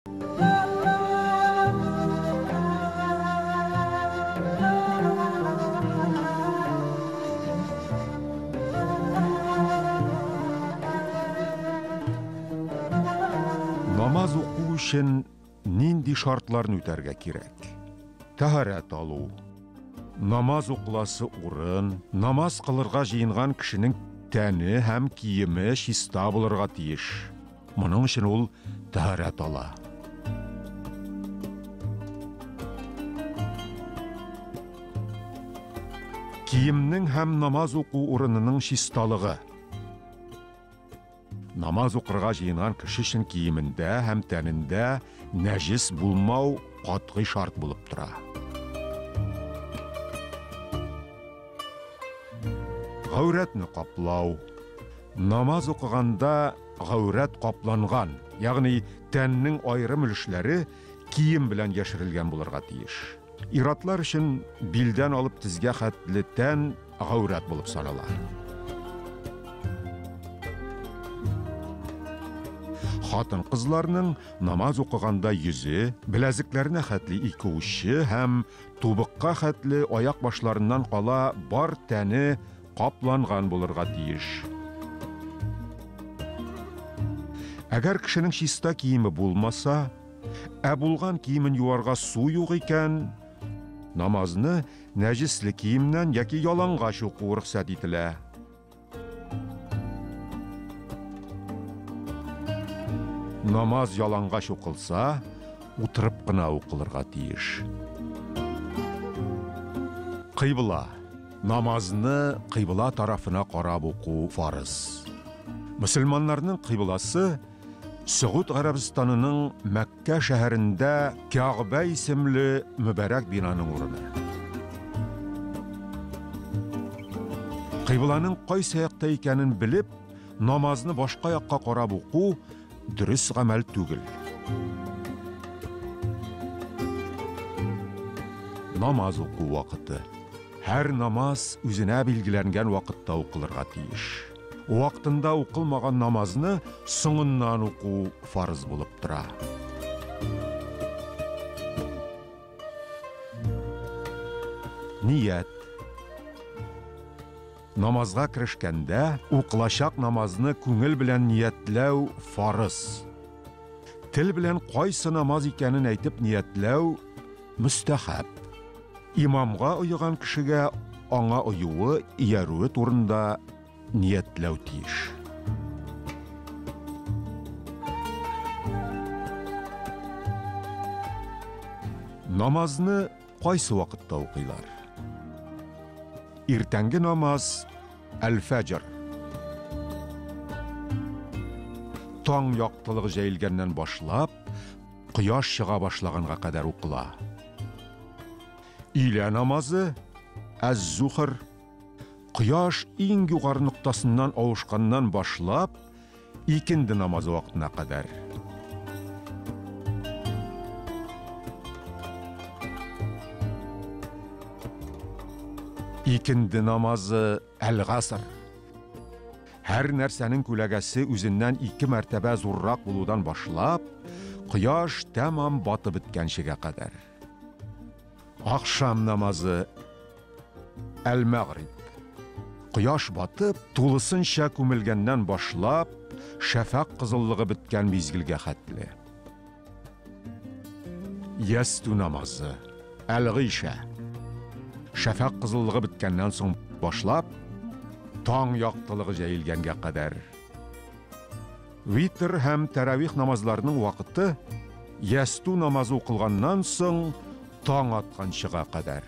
Намаз уку өчен нинди шартларны үтәргә кирәк? Тәһарәт алу, намаз укыласы урын, намаз кылырга җыенган кешенең тәне һәм киеме чиста булырга тиеш. Моның өчен ул тәһарәт ала. Киемнең һәм намаз уку урынының чисталыгы. Намаз укырга җыенган кеше өчен киемендә һәм тәнендә нәҗес булмау катгый шарт булып тора. Гаурәтне каплау. Намаз укыганда гаурәт капланган, ягъни тәннең аерым өлешләре кием белән яшерелгән булырга тиеш. Ир-атлар өчен билдән алып тезгә хәтле тән гаурәт булып санала. Хатын-кызларның намаз укыганда йөзе, беләзекләренә хәтле ике учы һәм тубыкка хәтле аяк башларыннан кала бар тәне капланган булырга тиеш. Әгәр кешенең чиста киеме булмаса, Ә булган киемен юарга су юк икән, намазны нәҗесле киемнән яки ялангач уку рөхсәт ителә. Намаз ялангач укылса, утырып кына укылырга тиеш. Кыйбла. Намазны кыйбла тарафына карап уку фарыз. Мөселманнарның кыйбласы Сөгуд Гарәбстанының Мәккә шәһәрендә Кәгъбә исемле мөбарәк бинаның урыны. Кыйбланың кайсы якта икәнен белеп, намазны башка якка карап уку дөрес гамәл түгел. Намаз уку вакыты. Һәр намаз үзенә билгеләнгән вакытта укылырга тиеш. Вакытында укылмаган намазны соңыннан уку фарыз булып тора. Ният. Намазга керешкәндә укылачак намазны күңел белән ниятләү фарыз. Тел белән кайсы намаз икәнен әйтеп ниятләү мөстәхәб. Имамга оеган кешегә аңа оюы, иярүе турында ниятләү тиеш. Намазны кайсы вакытта укыйлар? Иртәнге намаз әл-фәҗр. Таң яктылыгы җәелгәннән башлап, кояш чыга башлаганга кадәр укыла. Өйлә намазы әз-зухр кояш иң югары ноктасыннан авышканнан башлап, икенде намазы вакытына кадәр. Икенде намазы әл-гаср. Һәр нәрсәнең күләгәсе үзеннән ике мәртәбә зуррак булудан башлап, кояш тәмам батып беткәнчегә кадәр. Ахшам намазы әл-мәгъриб. Кояш батып, тулысынча күмелгәннән башлап, шәфәкъ кызыллыгы беткән мизгелгә хәтле. Ястү намазы әл-гыйшә. Шәфәкъ кызыллыгы беткәннән соң башлап, таң яктылыгы җәелгәнгә кадәр. Витр һәм тәравих намазларының вакыты ястү намазы укылганнан соң таң атканчыга кадәр.